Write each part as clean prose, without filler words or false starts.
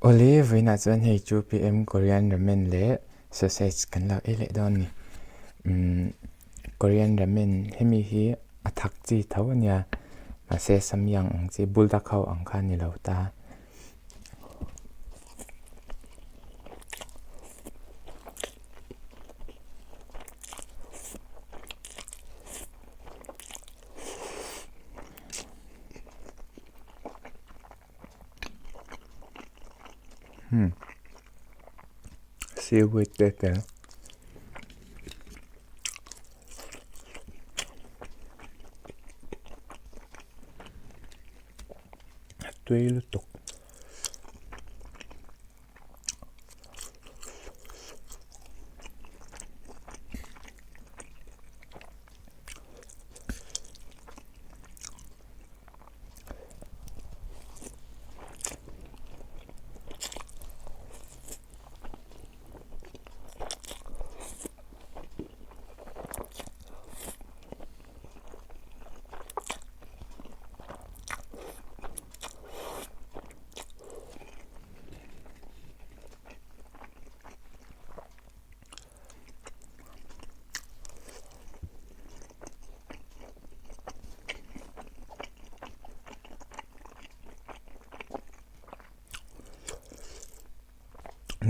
Awle, vawiinah chuan hei chu PM Korean Ramen leh sausage kan lo ei leh dawn a ni. Umm Korean Ramen hemi hi a thak chi tho a nia, mahse samyang ang chi buldak ho ang kha a ni lo ta. Hmm. Seaweed te tel. A tui lutuk.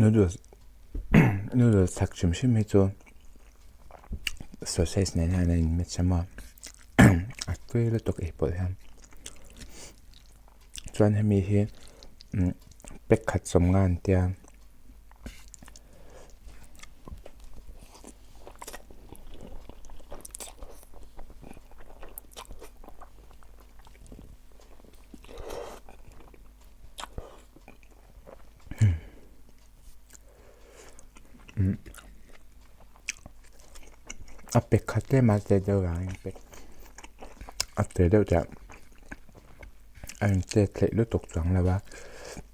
Noodles noodles thak hrim hrim hi chu sausage nen hian a inmix a maw a tui lutuk ei pawlh hian chuan hemi hi pack khat sawmnga an tia. A pe khat tlem a te deuh vangin a pe a te deuh chiah a in chet theih lutuk chuang lo a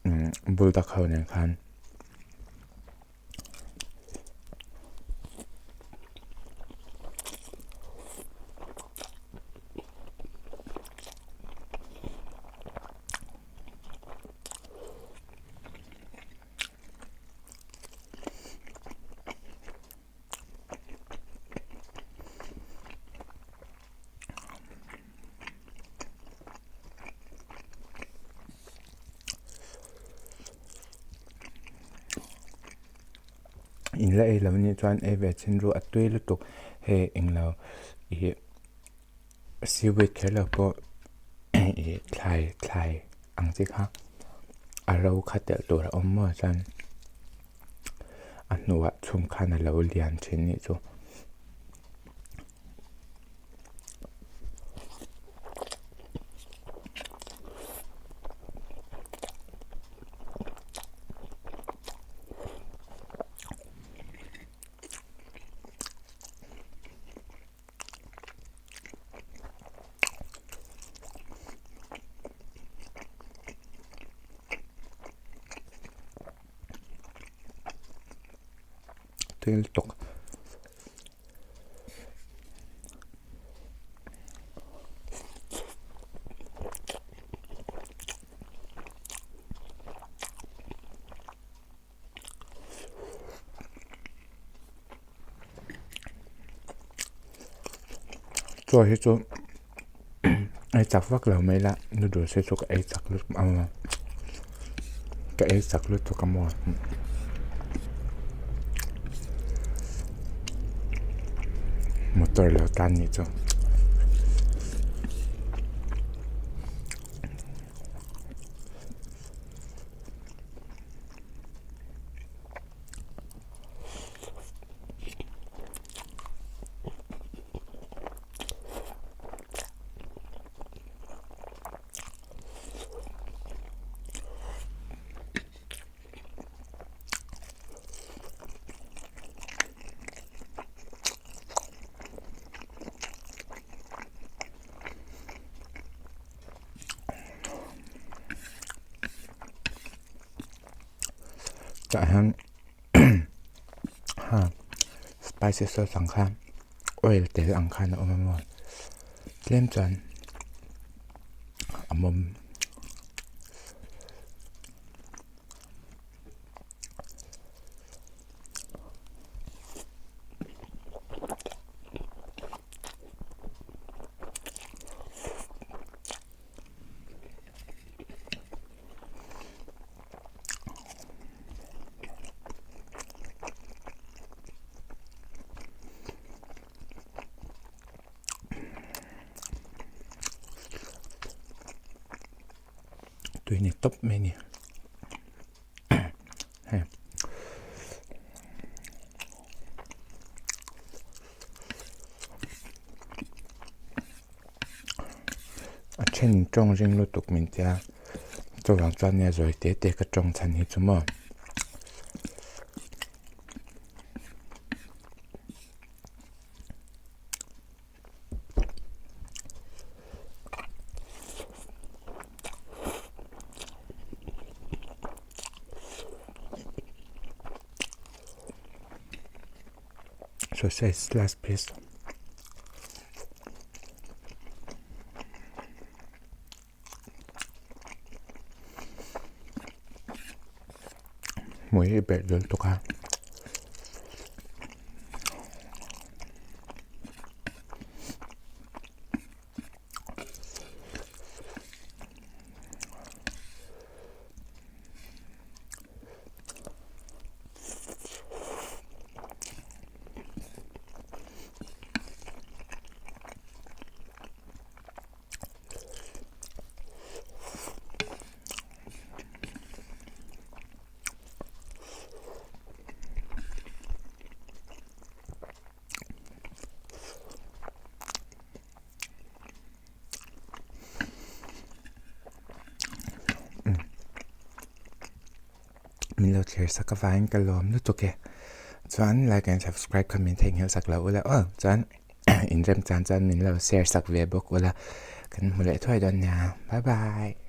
umm buldak ho nen khan. In la ei lo nih chuan ei ve chin ru a tui lutuk hei englo ih seaweed kher lo pawh ih thlai thlai ang chi kha a ro kha telh tur a awm maw chuan a hnuah chhum khan a lo lian thin nih chu. Tui lutuk. Chaw hi chu ei chak vak lo mai ila noodles hi chu ka ei chak lutuk a ka ei chak lutuk a maw. Motor lo tan nih chu. Tah hian ha spicy sauce ang khan oil tel ang khan a awm a maw tlem chuan a mawm. tui ni tawp mai a ni. Hei. A then tawng ring lutuk min tia chuvang chuan nia zawi te te ka tawng chhan hi chu maw. Sausage last piece. Hmui hi berh dul tuk a. Min lo thlir sak avangin ka lawm lutuk e. Chuan like and subscribe kha min theihnghilh sak lo ula aw. Chuan inrem chan chuan min lo share sak ve bawk ula. Kan hmu leh thuai dawn nia. Bye bye.